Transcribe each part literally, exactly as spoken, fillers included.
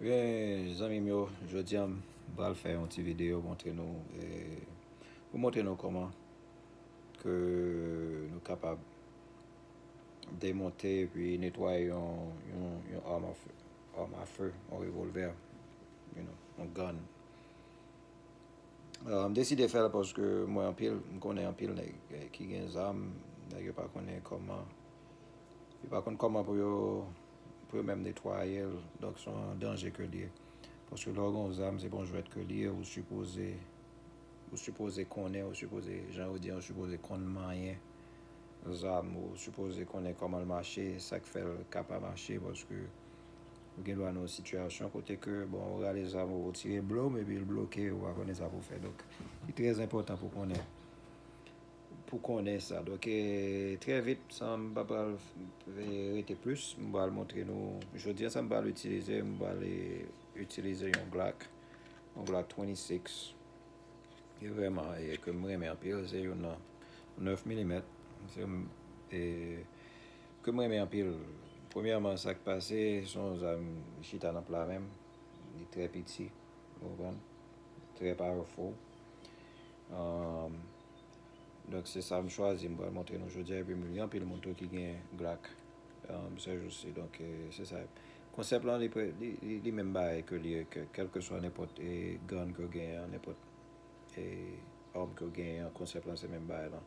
Ebyen, zanmi m yo, jodi a m pral fè yon ti videyo montre nou, eh, pou montre nou kòman ke nou kapab demonte epi netwaye yon, yon, yon arm à feu, arm à feu, yon revolvè, you know, yon gun. Uh, m deside fè l paske m wè anpil, m konnen anpil nèg, eh, ki gen zam, nèg yo pa konnen kòman, yo pa konn kòman pou yo, pou yo menm netwaye l. Donk, se yon danje ke l ye. Paske lè w gen yon zam, se pa yon jwèt ke l ye, ou sipoze, ou sipoze konnen, ou sipoze, jan yo di, ou sipoze konn manyen zam, ou sipoze konnen kòman l mache, sa k fè l ka pa mache, paske ou gen dwa nan yon sitiyasyon kote ke, bon, ou rale zam ou, ou tire blo m, epi l bloke, ou pa konnen sa pou w fè. Donk, li trè enpòtan pou konnen, pou konnen sa. Donk, eh, trè vit, san m pa pral, eh, rete plis, m pral montre nou, jodi a, sa m pral itilize, m pral, eh, itilize yon Glock, yon Glock twenty-six. Ki vrèman, eh, ke m renmen anpil, se youn nan nèf milimèt. Se, eh, ke m renmen anpil. Premyèman, sa k pase, se yon zam ki chita nan pla men m. Li trè piti, ou konprann? Trè powerful. Um, donk, se sa m chwazi, m pral montre nou jodi a, epi m gen anpil moun tou ki gen Glock, um, se jou si. Donk, eh, se sa. Konsèp lan, li, pre- li, li, li menm bagay ke li ye, ke, kèlkeswa nenpòt, eh, gun ke w genyen an, nenpòt, eh, arm ke w genyen an, konsèp lan se menm bagay lan.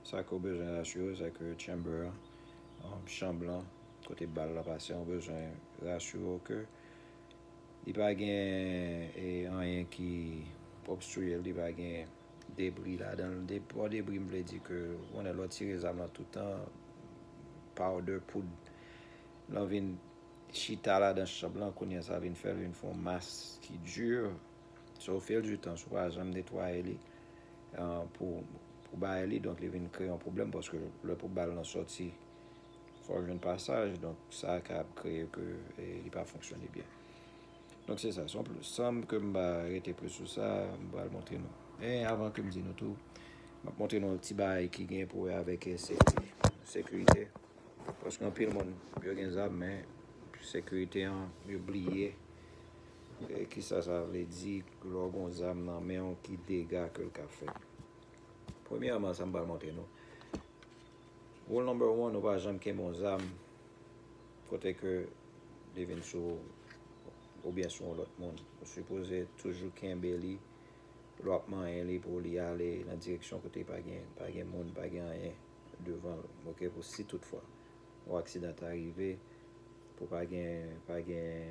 Sa ke w bezwen rasire w, se ke chamber an, um, chanm lan, kote bal lan pase an, w bezwen rasire w ke li pa gen, eh, anyen ki obstriye l, li pa gen debri ladan l. De- pa debri, m vle di ke, ou konnen, lè w tire zam lan toutan, powder, poud lan vin chita ladan chanm lan, kounye a sa vin fè l vin fè yon mas ki di. So, au fil du temps, si w pa janm netwaye li, eh, pou, pou bay li, donk li vin kreye yon pwoblèm, paske lè pou bal lan sòti, fò w jwenn pasaj, donk sa ka ap kreye ke, eh, li pa fonksyone byen. Donk se sa, se yon pl- san ke m pa rete plis sou sa, m pral montre nou. E avan ke m di nou tou, m ap montre nou ti bagay ki gen pou wè avèk, eh, safety, sekirite. Paske anpil moun, yo gen zam, men sekirite an, yo bliye, eh, kisa sa vle di, lè w gen yon zam nan men w, ki dega ke l ka fè. Premyèman, sa m pral montre nou. Rule number one, ou pa janm kenbe yon zam kote ke li vin sou ou oubyen sou yon lòt moun. Ou sipoze toujou kenbe li lè w ap manyen li pou li ale nan direksyon kote pa gen, pa gen moun, pa gen anyen devan l. Oke, pou si toutfwa yon aksidan ta rive, pou pa gen, pa gen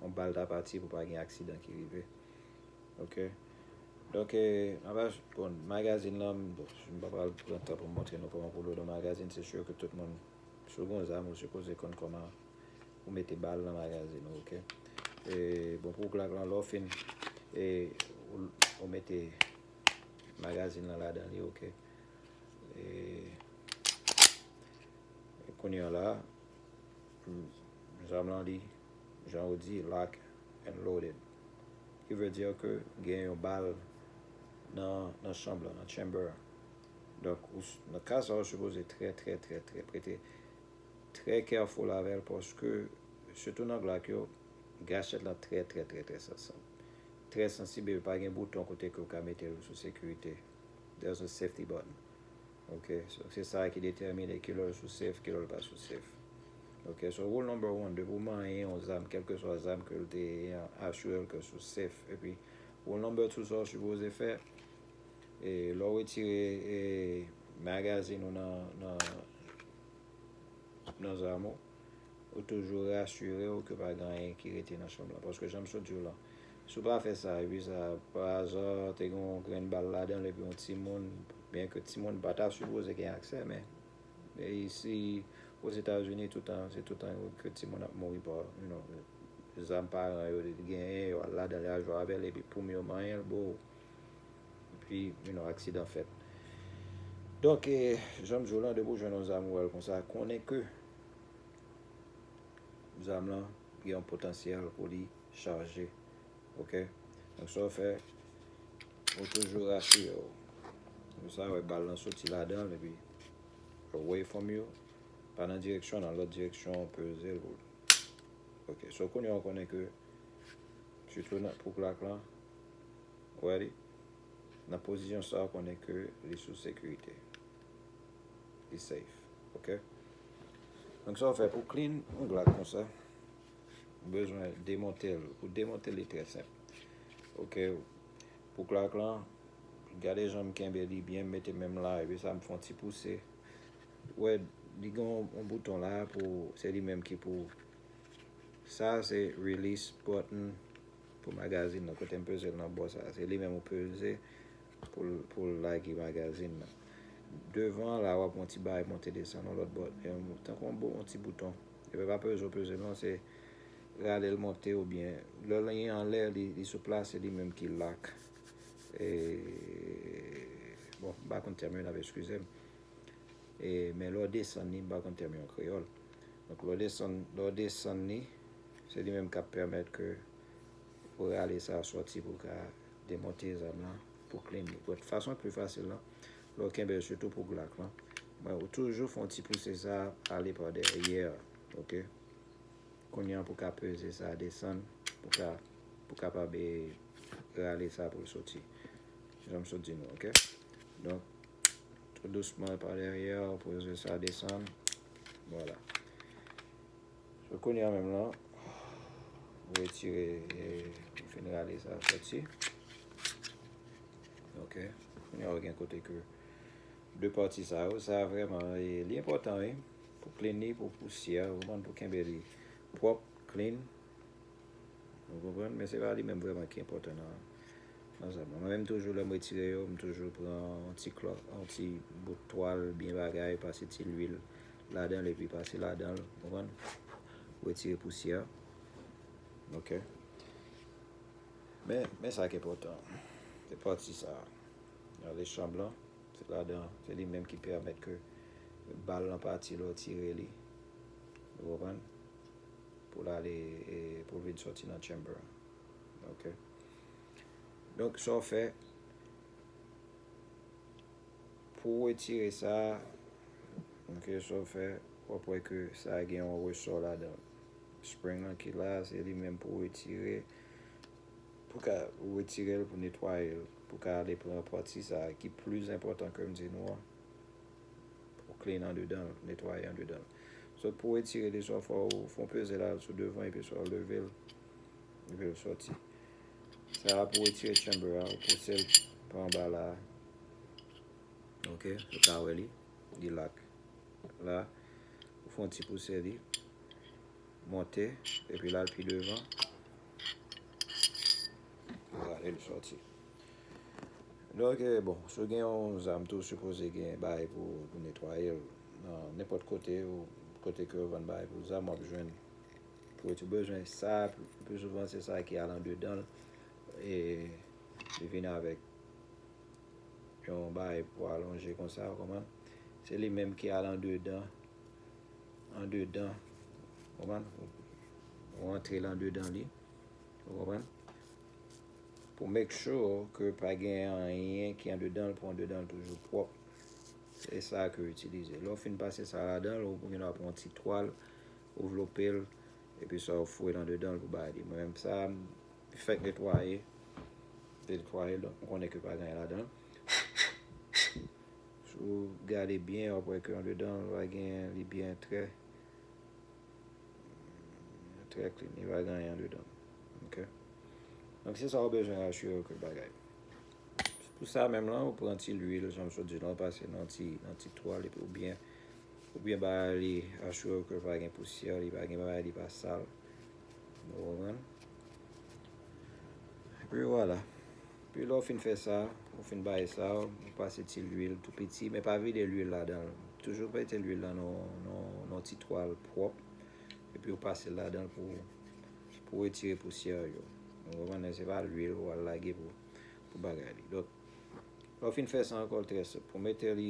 yon bal ta pati, pou pa gen aksidan ki rive. Oke. Donk, eh, anba, bon, magazin lan, bon, m pa pral pran tan pou m montre nou kòman pou lode yon magazin. Se si ke tout moun, si w gen zam, ou sipoze konn kòman ou mete bal nan magazin ou, oke? E, bon, pou Glock lan, lè w fin, e, ou, ou mete magazin lan ladan li, oke? E, e kounye a la, zam lan li, jan yo di, lock and loaded. Ki vle di ke gen yon bal nan, nan chanm lan, nan chamber an. Donk, ou s- nan ka sa, ou sipoze trè, trè, trè, trè prete, trè careful avè l, paske, sitou nan Glock yo, gachèt lan trè, trè, trè, trè sansib. Trè sansib, epi pa gen bouton kote ke w ka mete l sou sekirite. There's no safety button. Ok, so se sa ki detèmine kilè l sou safe, kilè l pa sou safe. Ok, so rule number one, depi w manyen yon zam, kèlkeswa zam ke l te ye an, asire l ke l sou safe. Epi, rule number two, sa w sipoze fè, e, lè w retire, e, magazin ou nan, nan, nan zam ou, ou toujou rasire w ke pa gen anyen ki rete nan chanm lan. Paske jan m sot di w lan, si w pa fè sa, epi sa, pa aza, te gen yon grenn bal ladan l, epi yon timoun, byen ke timoun pa ta sipoze gen aksè, men, e isi, Ozetazini, toutan, se toutan ke timoun ap mouri pa, you know, zam paran yo genyen, yo al ladan l, y a jwe avè l, epi poum yo manyen l, bo, epi, you know, aksidan fèt. Donk, e, jan m di w lan, depi w jwenn yon zam ou wè l konsa, konnen ke zam lan gen yon potansyèl pou li chaje. Ok? Donk, sa w fè, ou toujou rasire w. Ou sa wè bal lan soti ladan l, epi away from you, pa nan direksyon, nan lòt direksyon, peze l pou l. Ok, so kounye a w konnen ke Sitou nan, pou Glock lan, ou wè li, nan pozisyon sa a, ou konnen ke li sou sekirite. Li safe, ok? Donk sa w fè pou clean yon Glock konsa, ou bezwen demonte l. Pou demonte l, li trè senp. Ok, pou Glock lan, gade jan m kenbe li byen, m mete men m la, epi sa m fè yon ti pouse. Ou wè, li gen yon, yon bouton la pou, se li menm ki pou, sa se release button pou magazin nan, kote m peze l nan bò sa, se li menm ou peze pou l, pou l lage magazin nan. Devan la, w ap yon ti bagay monte desann yon lòt bò, tankou yon, yon ti bouton. Epi pa peze w peze l non, se rale l monte oubyen lè li anlè, li, li sou plas, se li menm ki lock. E, bon, m pa konn tèm yo, n ap eskize m. E, men lè w desann li, m pa konn tèm yo an kreyòl. Donk, lè w desann, lè w desann li, se li menm k ap pèmèt ke ou rale sa sòti pou w ka demonte zam lan, pou clean li. Bon, fason pli fasil lan, lè w kenbe l, sitou pou Glock lan, mwen, ou toujou fè yon ti pouse sa ale pa dèyè, ok? Kounye a pou ka peze sa desann, pou ka, pou kapab, e, rale sa pou l soti. Jan m sot di nou, ok? Donk, tou dousman pa dèyè, peze sa desann. Vwala. So, kounye a menm lan, ou retire, e, ou fin rale sa soti. Ok. Kounye a ou gen kote ke de pati sa yo, sa vrèman, e, li enpòtan, wi. Pou clean li, pou pousyè, ou konprann, pou kenbe li pwòp, clean. Ou konprann? Men se pa li menm vrèman ki enpòtan nan, nan zam nan. Mwen menm toujou lè m retire yo, m toujou pran yon ti klòt, yon ti bout twal byen bagay, pase ti lwil ladan l epi pase ladan l, ou konprann? Retire pousyè. Ok. Men, men sa ki enpòtan. Se pati sa. Gade chanm lan. Se ladan, se li menm ki pèmèt ke bal lan pati lè w tire li. Ou konprann? Pou l ale, e, pou l vin sòti nan chamber an. Ok. Donk, sa w fè, pou w retire sa, ok, sa w fè, w ap wè ke sa gen yon resò ladan l. Spring lan ki la, se li menm pou w retire. Pou ka retire l, pou netwaye l, pou ka ale pran pati sa a ki pli enpòtan ke m di nou an, pou clean andedan l, netwaye andedan l. So, pou retire li, sa w fè, w fè yon peze l al sou devan, epi sa w leve l, epi l sòti. Sa a pou retire chamber a, ou pouse l pa anba la. Ok, ou ka wè li, li lock la. Ou fè yon ti pouse li monte, epi l al pi devan. Rale l sòti. Donk, e, bon, si w gen yon zam tou, sipoze gen bagay pou, pou netwaye l. Nan nenpòt kote, ou, kote ke yo vann bagay pou zam, w ap jwenn. Pou ou bezwen sa, pli souvan se sa ki al andedan l. E li vin avèk yon bagay pou alonje konsa, ou konprann? Se li menm ki al andedan, andedan, ou konprann? Ou antre l andedan li, ou konprann? Pou make sure ke pa gen anyen ki andedan l, pou andedan l toujou pwòp. Se sa ke yo itilize. Lè w fin pase sa ladan l, ou gen dwa pran yon ti twal, anvlope l, epi sa w foure l andedan l pou bay li. Mwen menm sa, m fèk netwaye. Te netwaye l, donk m konnen ke pa gen anyen ladan l. Si w gade byen, w ap wè ke andedan l pa gen, li byen trè, trè clean, li pa gen anyen andedan l. Ok? Donk, se sa w bezwen asire w ke bagay. Pou sa menm lan, ou pran ti lwil, jan m sot di la, ou pase nan ti, nan ti twal, epi oubyen, oubyen bagay li, asire w ke pa gen pousyè, li pa gen bagay, li pa sal. Ou konprann? Epi vwala. Epi lè w fin fè sa, ou fin bay sa, ou pase ti lwil tou piti, men pa vide lwil ladan l. Toujou mete lwil lan nan, nan, nan ti twal pwòp. Epi ou pase l ladan l pou, pou retire pousyè yo. Ou konprann? Se pa lwil ou al lage pou, pou bagay li. Donk, lè w fin fè sa ankò, l trè senp. Pou mete li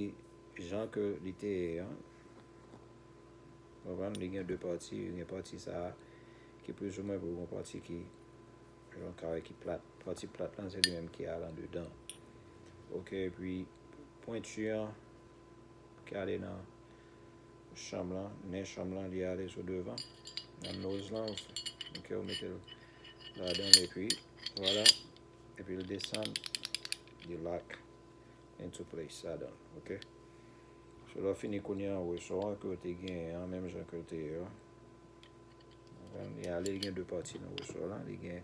jan ke li te ye an, ou konprann? Li gen de pati, li gen pati sa a ki plizoumwen pou yon pati ki, jan w ka wè, ki plat. Pati plat lan, se li menm ki al andedan. Ok, epi pwenti an, ki ale nan chanm lan, nen chanm lan, li ale sou devan. Nan noz lan, ok, ou mete l ladan l, epi vwala, epi l desann, li lock into place ladan l, ok? So, lè w fini kounye a, resò an ke w te genyen an, menm jan ke l te ye a. Li ale, li gen de pati nan resò la. Li gen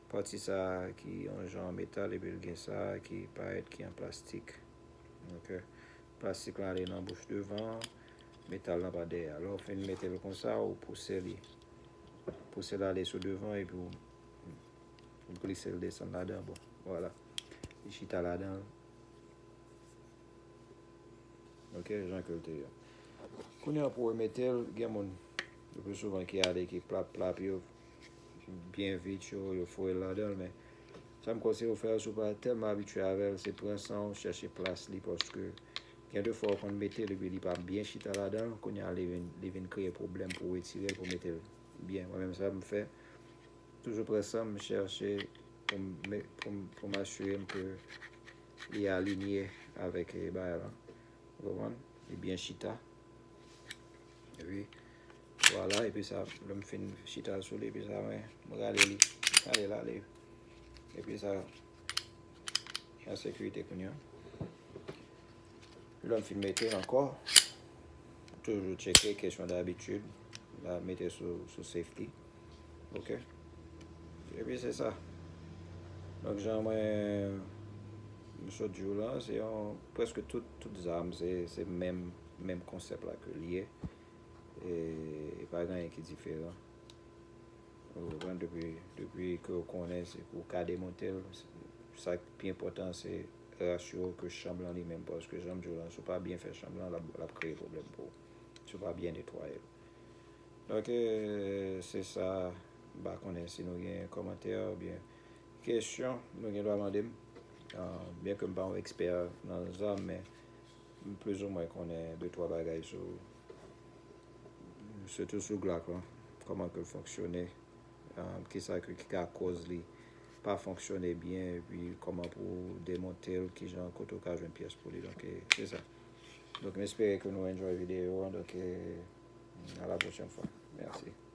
pati sa a ki yon jan metal, epi l gen sa a ki parèt ki an plastik. Ok? Plastik la ale nan bouch devan, metal la pa dèyè. Lè w fin mete l konsa, ou pouse li. Pouse l ale sou devan, epi w, w glise l desann ladan. Bon, vwala. Li chita ladan. Ok, jan ke l te ye. Kounye a pou remete l, gen moun le pli souvan ki ale, ki plap plap yo, byen vit yo, yo foure l ladan l, men sa m konseye w fè, si w pa tèlman abitye avè l, se pran san w, chèche plas li, paske gen de fwa w konn mete l epi li pa byen chita ladan l, kounye a li vin, li vin kreye pwoblèm pou w retire l, pou w mete l byen. Mwen menm sa m fè, toujou pran san m, chèche pou m, pou m, pou m asire m ke li alinye avèk, eh, bagay la. Ou konprann? Li byen chita. Epi, vwala, epi sa, lè m fin chita sou li, epi sa, mwen, mwen rale li. Ale l ale. Epi sa, li an sekirite kounye a. Lè m fin mete l ankò, toujou tcheke, kesyon dabitid, la mete sou, sou safety. Ok? Epi se sa. Donk, jan mwen, m sot di w lan, se yon, prèske tout, tout zam, se, se menm, menm konsèp la ke l ye. E, e pa gen anyen ki diferan. Ou konprann? Depi, depi ke w konnen, se pou w ka demonte l. Sa k pi enpòtan, se rasire w ke chanm lan li menm, paske jan m di w lan, si w pa byen fè chanm lan, l ap, l ap kreye pwoblèm pou ou. Si w pa byen netwaye l. Donk, eh, se sa, m pa konnen si nou gen kòmantè oubyen kesyon, nou gen dwa mande m. Ah, byen ke m pa yon ekspè nan zam, men m plizoumwen konnen de twa bagay sou, sitou sou Glock lan, kòman ke l fonksyone, ah, kisa ke, ki ka koz li pa fonksyone byen, epi kòman pou w demonte l, kijan, kote w ka jwenn pyès pou li. Donk, eh, se sa. Donk, m espere ke nou enjoy videyo an. Donk, eh, à la prochaine fois. Merci.